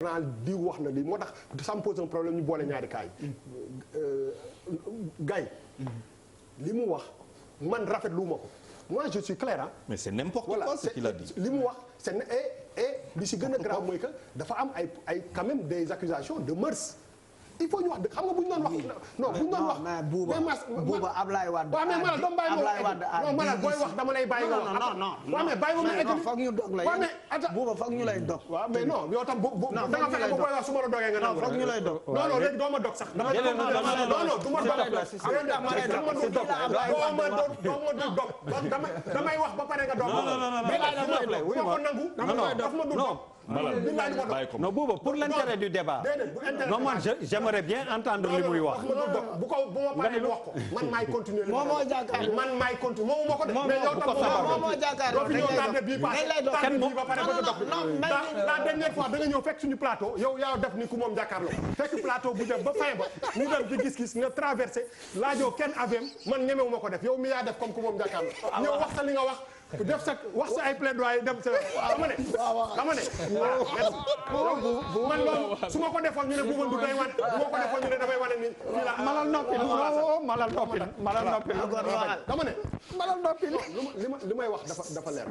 grand diw wax na lii moo tax ça me pose un problème ñu boole ñaari cas yi. Gaye li mu wax man rafetlu ma ko moi je suis clair ah. mais c'est n'importe quoi ce qu'il a dit. li mu wax c'est et li si gën a grave mooy que dafa am ay quand même des accusations de mœurs. il faut ñu wax xam nga bu ñu doon wax. non bu ñu doon wax mais Bouba Ablaye Wade. waaw mais Malal dama bàyyi non Malal booy wax dama lay bàyyi nga wax. non waaw mais bàyyi ma egg. foog ñu dog la waaw mais attends Bouba foog ñu lay dog. waaw mais non yow tam bu da nga fexe ba booy wax su ma la dogee nga nangu. foog ñu lay dog. non non léegi doo ma dog sax. non non du ma dog. damay wax ba pare nga dog. non non Bouba pour l'intérêt du débat. non man j'aimerais bien entendre li muy wax. bu ma paree wax ko man maay continuer. moom moo jàkkaarloo man maay continuer moom moo ko def. mais yow tam moom moo jàkkaarloo la dernière fois da nga ñëw fekk suñu plateau yow yaa def ni ku moom jàkkaarloo fekk plateau bu def ba fin ba ñu dem ci gis-gis nga traversé laajoo kenn avem man ñemewu ma ko def yow mi yaa def comme ku moom jàkkaarloo ñëw wax sa li nga wax sa ay plaidoyer dem sa dama ne man loolu su ma ko defoon ñu ne Bouba Ndour day wane su ma ko defoon ñu ne damay wane ni fii la malal noppil dama ne malal noppil li may wax dafa leer